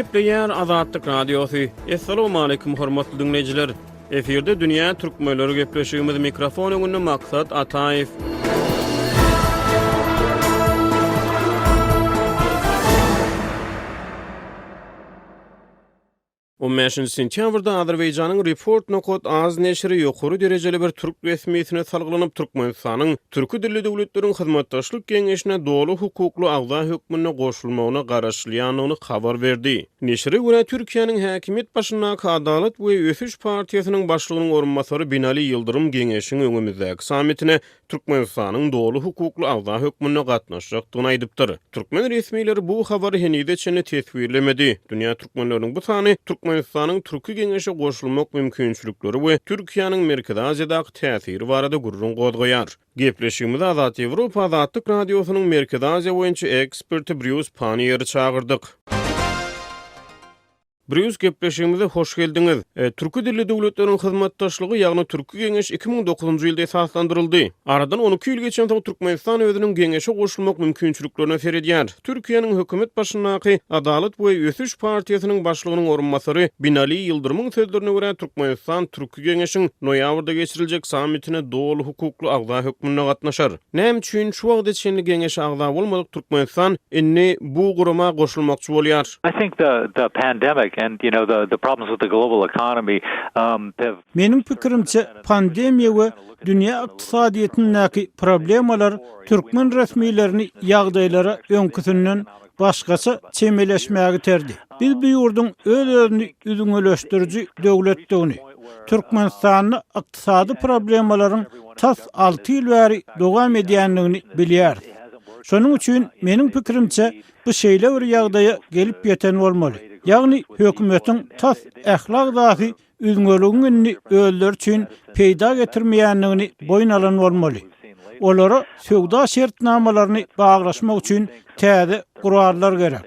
Gepleýär Azatlyk Radiosy. Assalamualaikum hormatly diňleýjiler. Efirde dünýä türkmenleri gepleşigimiz mikrofon öňünde Maksat Ataýew. On bäşinji sentýabrda Azerbaýjanyň Report nokat az neşiri ýokary derejeli bir türk resmisine salgylanyp, Türkmenistanyň Türki dilli döwletleriň hyzmatdaşlyk geňeşine doly hukukly agza hökmünde goşulmagyna garaşylýandygyny habar berdi. Neşire görä, Türkiýäniň häkimiýet başyndaky Adalat we ösüş partiýasynyň başlygynyň orunbasary Binali Ýyldyrym geňeşiň öňümizdäki sammitine Türkmenistanyň doly hukukly agza hökmünde gatnaşjakdygyny aýdypdyr. Türkmen resmileri bu habary henize çenli teswirlemedi. Dünýä türkmenleriniň bu sany Türkmenistanyň Türki Geňeşe goşulmak mümkinçilikleri we Türkiýäniň Merkezi Aziýadaky täsiri barada gürrüň gozgaýar. Gepleşigimize Azat Ýewropa Azatlyk Radiosynyň Merkezi Aziýa boýunça eksperti Brýus Panniýeri çagyrdyk. Brýus, gepleşigimize hoş geldiňiz. Türki dilli döwletleriň hyzmatdaşlygy, ýagny Türki Geňeş 2009-njy ýylda esaslandyryldy. Aradan 12 ýyl geçensoň Türkmenistan özüniň Geňeşe goşulmak mümkinçiliklerine seredýär. Türkiýäniň hökümet başyndaky Adalat we ösüş partiýasynyň başlygynyň orunbasary Binali Ýyldyrymyň sözlerine görä, Türkmenistan Türki Geňeşiň noýabrda geçiriljek sammitine doly hukukly agza hökmünde gatnaşar. Näme üçin şu wagta çenli Geňeşe agza bolmadyk Türkmenistan indi bu gurama goşulmakçy bolýar? I think the the pandemic and you know the the problems with the global economy um have Meniň pikirimçe, pandemiýa we dünýä ykdysadyýetindäki problemalar türkmen resmilerini ýagdaýlara öňküsinden başgaça çemeleşmäge iterdi. Biz bu ýurduň öz-özüni üzňeleşdiriji döwletdigini, Türkmenistanda ykdysady problemalaryň tas alty ýyl bäri dowam edýändigini bilýäris. Şonuň üçin, meniň pikirimçe, Bu şeýle bir ýagdaýa gelip ýeten bolmaly. Ýagny hökümetiň tas ähli agzasy üzňeligiň indi özleri üçin peýda getirmeýändigini boýun alan bolmaly. Olara söwda şertnamalaryny baglaşmak üçin täze gurallar gerek.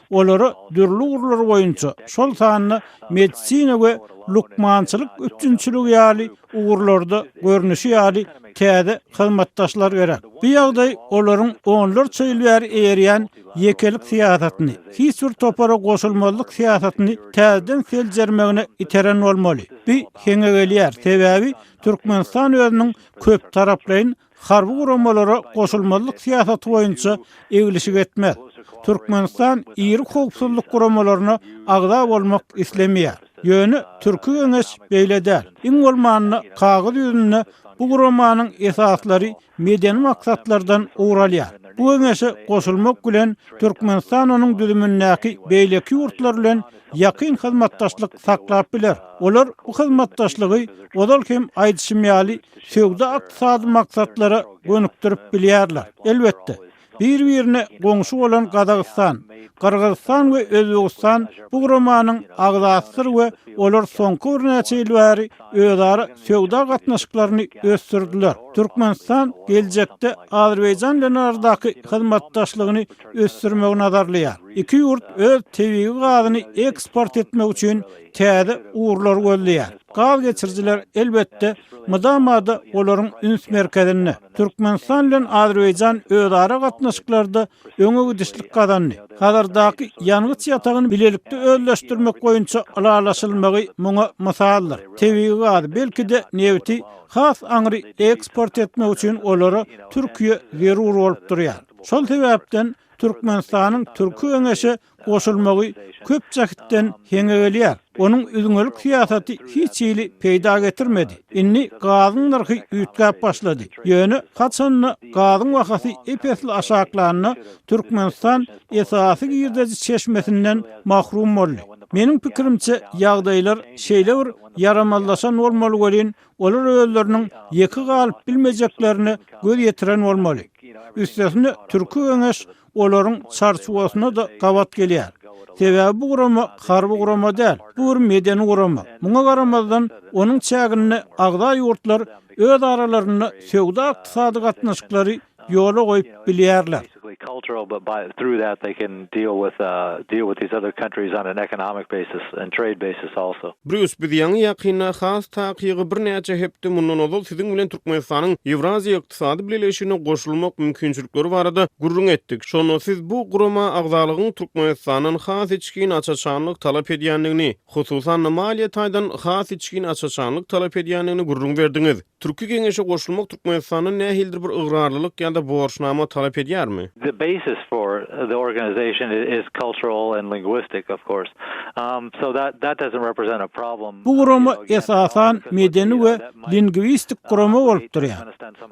Olara dürli ugurlar boýunça, şol sanda medisina we lukmançylyk üpjünçiligi ýaly ugurlarda görnüşi ýaly täze hyzmatdaşlar gerek. Bu ýagdaý olaryň onlarça ýyl bäri eýerýän ýekelik syýasatyny, hiç bir topara goşulmazlyk syýasatyny täzeden seljermegine iteren bolmaly. Bu heňe gelýär, sebäbi Türkmenistan özüniň köptaraplaýyn harby guramalara goşulmazlyk syýasaty boýunça eglişik etmez. Türkmenistan iri howpsuzlyk guramalaryna agza bolmak islemeýär. Ýöne Türki Geňeş beýle däl. Iň bolmanda kagyz ýüzünde bu guramanyň esaslary medeni maksatlardan ugur alýar. Bu geňeşe goşulmak bilen Türkmenistan onuň düzümindäki beýleki ýurtlar bilen ýakyn hyzmatdaşlyk saklap biler. Olar bu hyzmatdaşlygy ozal hem aýdyşym ýaly söwda-ykdysady maksatlara gönükdirip bilýärler. Elbetde, bir-birine goňşy bolan Gazagystan, Gyrgyzystan we Özbegistan bu guramanyň agzasydyr we olar soňky birnäçe ýyl bäri özara söwda gatnaşyklaryny ösdürdiler. Türkmenistan geljekde Azerbaýjan bilen aradaky hyzmatdaşlygyny ösdürmegi nazarlaýar. Iki ýurt öz tebigy gazyny eksport etmek üçin täze ugurlary gözleýär. Gaz geçirijiler, elbetde, mydama-da olaryň üns merkezinde. Türkmenistan bilen Azerbaýjan özara gatnaşyklarda öňe gidişlik gazandy. Hazardaky ýangyç ýatagyny bilelikde özleşdirmek boýunça ylalaşylmagy muňa mysaldyr. Tebigy gazy, belki-de, nebiti has aňry eksport etmek üçin olara Türkiýe zerur bolup durýar. Şol sebäpden Türkmenistanyň Türki Geňeşe goşulmagy köp jähtden heňe gelýär. Onuň üzňelik syýasaty hiç hili peýda getirmedi. Indi gazyň nyrhy üýtgäp başlady. Ýöne haçan-da gazyň bahasy ep-esli aşaklanda, Türkmenistan esasy girdeji çeşmesinden mahrum boldy. Meniň pikirimçe, ýagdaýlar şeýle bir ýaramazlaşan bolmaly welin, Olar özleriniň ýeke galyp bilmejeklerine göz ýetiren bolmaly. Üstesine Türki Geňeş olaryň çarçuwasyna-da gabat gelýär. Sebäbi bu gurama harby gurama däl, bu bir medeni gurama. Muňa garamazdan, onuň çäginde agza ýurtlar öz aralarynda söwda-ykdysady gatnaşyklary ýola goýup bilýärler. Cultural, but by through that they can deal with deal with these other countries on an economic basis and trade basis also. Brýus, biz ýaňy-ýakynda, has takygy birnäçe hepde mundan ozal siziň bilen Türkmenistanyň Ýewraziýa Ykdysady Bileleşigine goşulmak mümkinçilikleri barada gürrüň etdik. Şonda siz bu gurama agzalygyň Türkmenistandan has içgin aç-açanlyk talap edýändigini, hususan-da, maliýe taýdan has içgin aç-açanlyk talap edýändigini gürrüň berdiňiz. Türki Geňeşe goşulmak Türkmenistandan nähilidir bir ygrarlylyk ýa-da borçnama talap edýärmi? The basis for the organization is cultural and linguistic, of course. So that that doesn't represent a problem. Bu gurama esasan medeni we lingwistik gurama bolup durýar.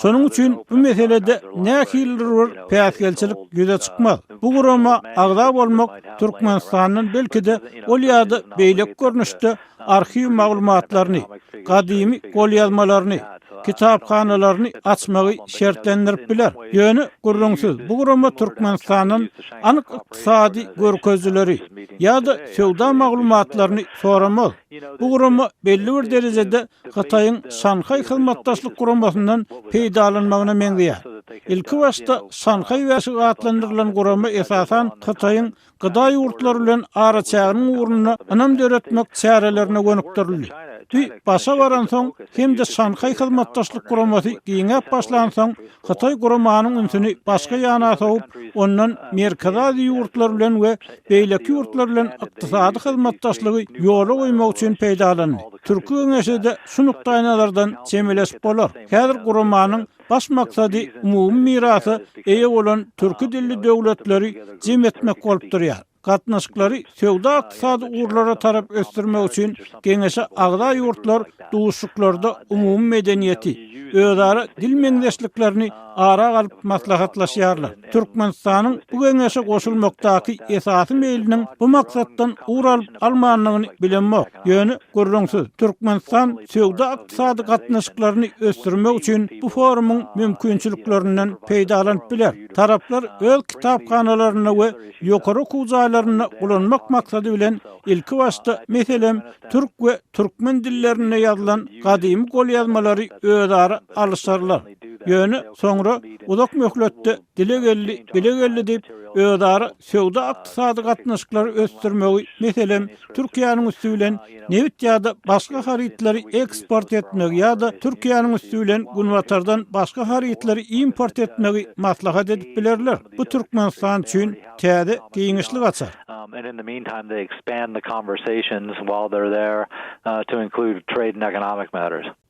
Şonuň üçin bu meselede nähilidir bir päsgelçilik ýüze çykmaz. Bu gurama agza bolmak Türkmenistandan belki-de ol ýa-da beýleki görnüşde arhiw maglumatlaryny, gadymy golýazmalaryny, kitaphanalaryny açmagy şertlendirip biler. Ýöne, gürrüňsiz, bu gurama Türkmenistandan anyk ykdysady görkezijileri ýa-da söwda maglumatlaryny soramaz. Bu gurama belli bir derejede Hytaýyň Şanhaý Hyzmatdaşlyk Guramasyndan peýdalanmagyna meňzeýär. Ilkibaşda Şanhaý bäşigi atlandyrylan gurama esasan Hytaýyň GDA ýurtlary bilen araçäginiň ugrunda ynam döretmek çärelerine gönükdirildi. Bu başa baransoň hem-de Şanhaý Hyzmatdaşlyk Guramasy giňäp başlansoň, Hytaý guramanyň ünsüni başga ýana sowup, ondan Merkezi Aziýa ýurtlary bilen we beýleki ýurtlar bilen ykdysady hyzmatdaşlygy ýola goýmak üçin peýdalandy. Türki Geňeşe-de şu nukdaýnazardan çemeleşip bolar. Häzir guramanyň Baş maksady umumy mirasa eýe bolan türki dilli döwletleri jem etmek bolup durýar. Gatnaşyklary söwda-ykdysady ugurlara tarap ösdürmek üçin Geňeşe agza ýurtlar duşuşyklarda umumy medeniýeti, özara dil meňzeşliklerini ara alyp maslahatlaşýarlar. Türkmenistanyň bu Geňeşe goşulmakdaky esasy meýliniň bu maksatdan ugur alyp-almandygyny bilemok. Ýöne, gürrüňsiz, Türkmenistan söwda-ykdysady gatnaşyklaryny ösdürmek üçin bu forumyň mümkinçiliklerinden peýdalanyp biler. Taraplar öz kitaphanalarynda we ýokary okuw jaýlarynda ulanmak maksady bilen ilkibaşda, meselem, türk we türkmen dillerinde ýazylan gadymy golýazmalary özara alyşarlar. Ýöne soňra uzak möhletde dile geldi, bile geldi diýip, özara söwda-ykdysady gatnaşyklary ösdürmegi, meselem, Türkiýäniň üsti bilen nebit ýa-da başga harytlary eksport etmegi ýa-da Türkiýäniň üsti bilen Günbatardan başga harytlary import etmegi maslahat edip bilerler. Bu Türkmenistan üçin täze giňişlik açar.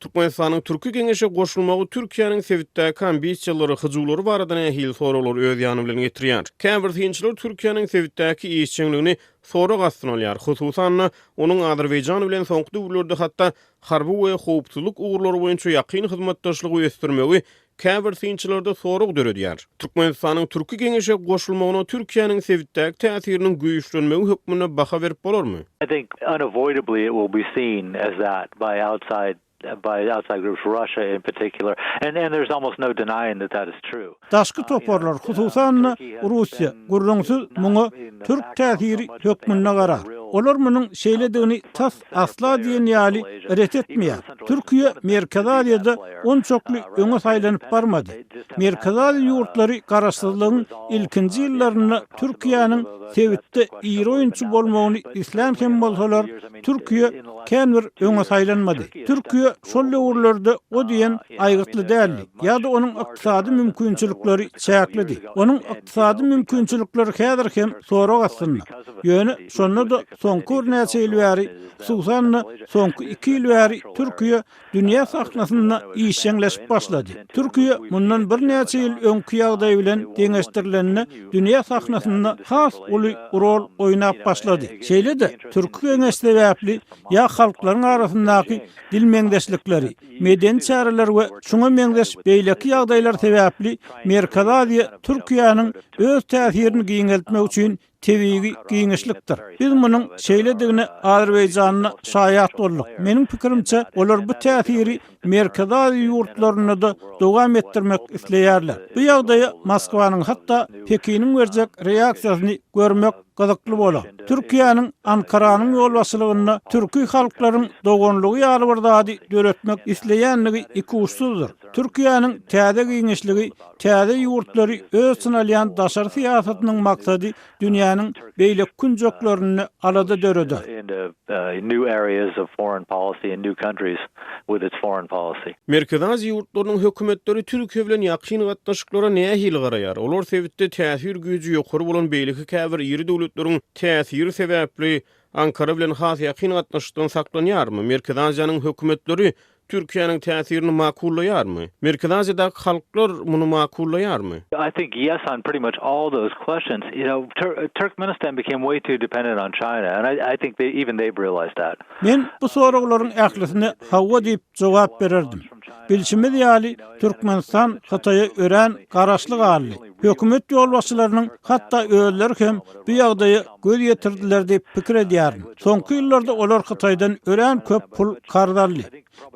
Türkmenistanyň Türki Geňeşe goşulmagy Türkiýäniň sebitdäki ambisiýalary, hyjuwlary barada nähili soraglary öz ýany bilen getirýär? Käbir synçylar Türkiýäniň sebitdäki işjeňligini sorag astyna alýar, hususan-da, onuň Azerbaýjan bilen soňky döwürlerde hatda harby we howpsuzlyk ugurlary boýunça ýakyn hyzmatdaşlygy ösdürmegi käbir synçylarda sorag döredýär. Türkmenistanyň Türki Geňeşe goşulmagyna Türkiýäniň sebitdäki täsiriniň güýçlenmegi hökmünde baha berip bolarmy? I think unavoidably it will be seen as that by outside by outside groups, Russia in particular, and and there's almost no denying that that is true. Daşky toparlar, hususan-da, Russiýa, gürrüňsiz, muňa türk täsiri hökmünde garar. Olar munuň şeýledigini tas asla diýen ýaly ret etmeýär. Türkiýe Merkezi Aziýada onçakly öňe saýlanyp barmady. Merkezi Aziýa ýurtlary garaşsyzlygyň ilkinji ýyllarynda Türkiýäniň sebitde iri oýunçy bolmagyny islän hem bolsalar, Türkiýe kän bir öňe saýlanmady. Türkiýe şol döwürlerde o diýen aýgytly däldi ýa-da onuň ykdysady mümkinçilikleri çäklidi. Onuň ykdysady mümkinçilikleri häzir hem sorag astynda. Ýöne şonda-da soňky birnäçe ýyl bäri, hususan-da soňky iki ýyl bäri Türkiýe dünýä sahnasynda işjeňleşip başlady. Türkiýe mundan birnäçe ýyl öňki ýagdaý bilen deňeşdirilende dünýä sahnasynda has uly rol oýnap başlady. Şeýle-de, Türki Geňeş sebäpli ýa halklaryň arasyndaky dil meňzeşlikleri, medeni çäreler we şuňa meňzeş beýleki ýagdaýlar sebäpli Merkezi Aziýa Türkiýäniň öz täsirini giňeltmek üçin tebigy giňişlikdir. Biz munuň şeýledigine Azerbaýjanda şaýat bolduk. Meniň pikirimçe, olar bu täsiri Merkezi Aziýa ýurtlarynda-da dowam etdirmek isleýärler. Bu ýagdaýa Moskwanyň, hatda Pekiniň berjek reaksiýasyny görmek gyzykly bolar. Türkiýäniň Ankaranyň ýolbaşçylygynda türki halklaryň doganlygy ýaly bir zady döretmek isleýändigi ikuçsuzdyr. Türkiýäniň täze giňişligi, täze ýurtlary öz içine alýan daşary syýasatynyň maksady dünýäniň beýleki künjeklerinde alada döreder. Merkezi Aziýa ýurtlarynyň hökümetleri Türkiýe bilen ýakyn gatnaşyklara nähili garaýar? Olar sebitde täsir güýji ýokary bolan beýleki käbir iri döwletleriň täsiri sebäpli Ankara bilen has ýakyn gatnaşykdan saklanýarmy? Merkezi Aziýanyň hökümetleri Türkiýäniň täsirini makullaýarmy? Merkezi Aziýadaky halklar muny makullaýarmy? I think yes on pretty much all those questions. You know, Turkmenistan became way too dependent on China and I think they even they've realized that. Men bu soraglaryň ählisine hawa diýip jogap bererdim. Bilşimiz ýaly, Türkmenistan Hytaýa örän garaşly galdy. Hökümet ýolbaşçylarynyň hatda özleri hem bu ýagdaýa göz ýetirdiler diýip pikir edýärin. Soňky ýyllarda olar Hytaýdan örän köp pul karz aldy.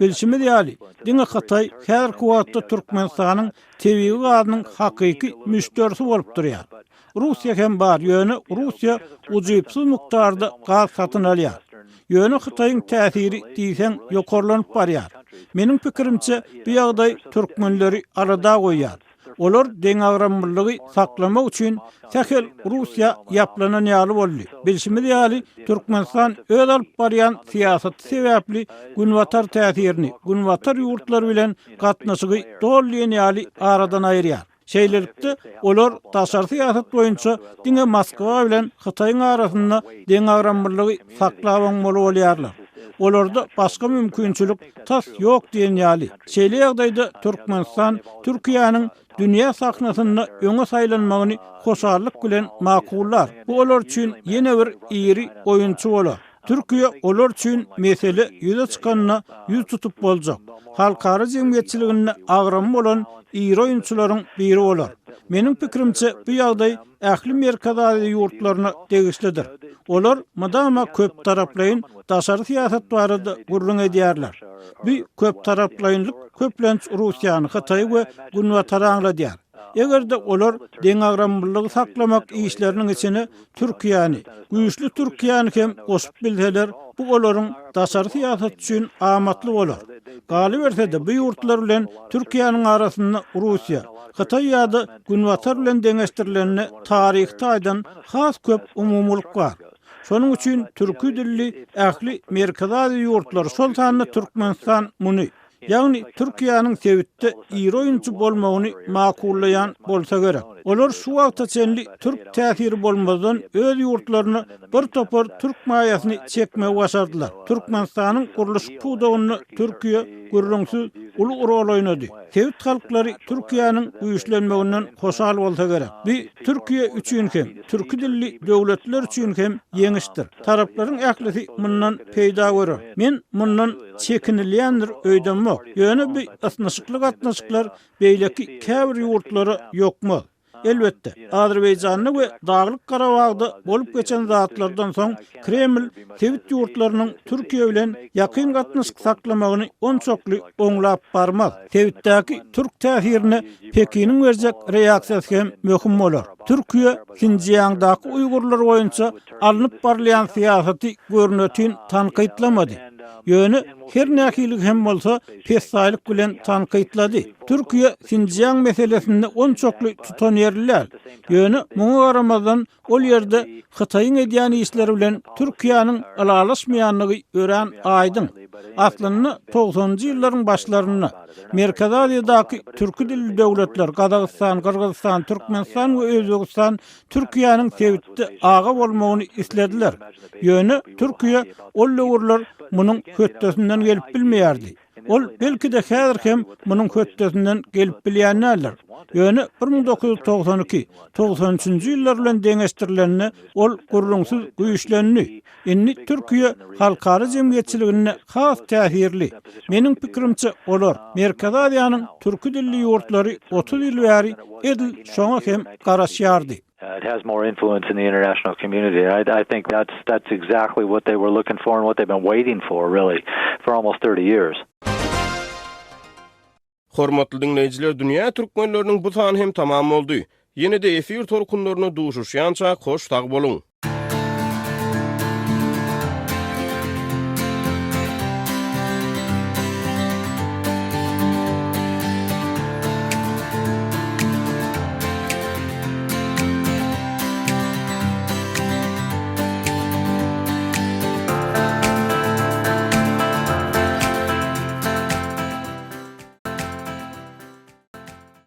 Bilşimiz ýaly, diňe Hytaý häzirki wagtda Türkmenistanyň tebigy gazynyň hakyky müşderisi bolup durýar. Russiýa hem bar, ýöne Russiýa ujypsyz mukdarda gaz satyn alýar. Ýöne Hytaýyň täsiri diýseň ýokarlanyp barýar. Meniň pikirimçe, bu ýagdaý türkmenleri alada goýýar. Olar deňagramlylygy saklamak üçin sähel Russiýa ýaplanan ýaly boldy. Bilşimiz ýaly, Türkmenistan öz alyp barýan syýasaty sebäpli Günbatar täsirini, Günbatar ýurtlary bilen gatnaşygy doly diýen ýaly aradan aýyrýar. Şeýlelikde, olar daşary syýasat boýunça diňe Moskwa bilen Hytaýyň arasynda deňagramlylygy saklap oňmaly bolýarlar. Olarda başga mümkinçilik tas ýok diýen ýaly. Şeýle ýagdaýda Türkmenistan Türkiýäniň dünýä sahnasynda öňe saýlanmagyny hoşallyk bilen makullar. Bu olar üçin ýene bir iri oýunçy bolar. Türkiýe olar üçin mesele ýüze çykanda ýüz tutup boljak, halkara jemgyýetçiliginde agramy bolan iri oýunçylaryň biri bolar. Meniň pikirimçe, bu ýagdaý ähli Merkezi Aziýa ýurtlaryna degişlidir. Olar mydama köptaraplaýyn daşary syýasat barada gürrüň edýärler. Bu köptaraplaýynlyk köplenç Russiýany, Hytaýy we Günbatary aňladýar. Eger-de olar deňagramlylygy saklamak işleriniň içine Türkiýäni, güýçli Türkiýäni hem goşup bilseler, bu olaryň daşary syýasaty üçin amatly bolar. Galyberse-de, bu ýurtlar bilen Türkiýäniň arasynda Russiýa, Hytaý ýa-da Günbatar bilen deňeşdirilende taryhy taýdan has köp umumylyk bar. Şonuň üçin türki dilli ähli Merkezi Aziýa ýurtlary, şol sanda Türkmenistan muny, Ýagny Türkiýäniň sebitde iri oýunçy bolmagyny makullaýan bolsa gerek. Olar şu wagta çenli türk täsiri bolmazdan öz ýurtlaryna bir topar türk maýasyny çekmegi başardylar. Türkmenistanyň gurluşyk pudagynda Türkiýe gürrüňsiz uly rol oýnady. Sebit halklary Türkiýäniň güýçlenmeginden hoşal bolsa gerek. Bu Türkiýe üçin hem, türki dilli döwletler üçin hem ýeňişdir. Taraplaryň ählisi mundan peýda görer. Men mundan çekinilýändir öýdemok. Ýöne bu ysnyşykly gatnaşyklar beýleki käbir ýurtlara ýokmaz. Elbetde, Azerbaýjanda we Daglyk Garabagda bolup geçen zatlardan soň Kreml sebit ýurtlarynyň Türkiýe bilen ýakyn gatnaşyk saklamagyny onçakly oňlap barmaz. Sebitdäki türk täsirine Pekiniň berjek reaksiýasy hem möhüm bolar. Türkiýe Sinjiangdaky uýgurlar boýunça alnyp barylýan syýasaty görnetin tankytlamady. Ýöne her nähili hem bolsa pessaýlyk bilen tankytlady. Türkiýe Sinjiang meselesinde onçakly tutanýerli däl. Ýöne muňa garamazdan ol ýerde Hytaýyň edýän işleri bilen Türkiýäniň ylalaşmaýandygy örän aýdyň. Aslynda togsanynjy ýyllaryň başlarynda Merkezi Aziýadaky türki dilli döwletler Gazagystan, Gyrgyzystan, Türkmenistan we Özbegistan Türkiýäniň sebitde aga bolmagyny islediler. Ýöne Türkiýe ol döwürler munuň hötdesinden gelip bilmeýärdi. Ol belki-de häzir hem munuň hötdesinden gelip bilýän däldir. Ýöne 1992, 93-nji ýyllar bilen deňeşdirilende ol gürrüňsiz güýçlendi. Indi Türkiýe halkara jemgyýetçiliginde has täsirli. Meniň pikirimçe, olar, Merkezi Aziýanyň türki dilli ýurtlary 30 ýyl bäri edil şoňa hem garaşýardy. It has more influence in the international community. I, I think that's that's exactly what they were looking for and what they've been waiting for really for almost 30 years. Hormatly diňleýjiler, Dünýä türkmenleriniň bu sany hem tamam boldy. Ýene-de efir tolkunlarynda duşuşýançak hoş sag boluň!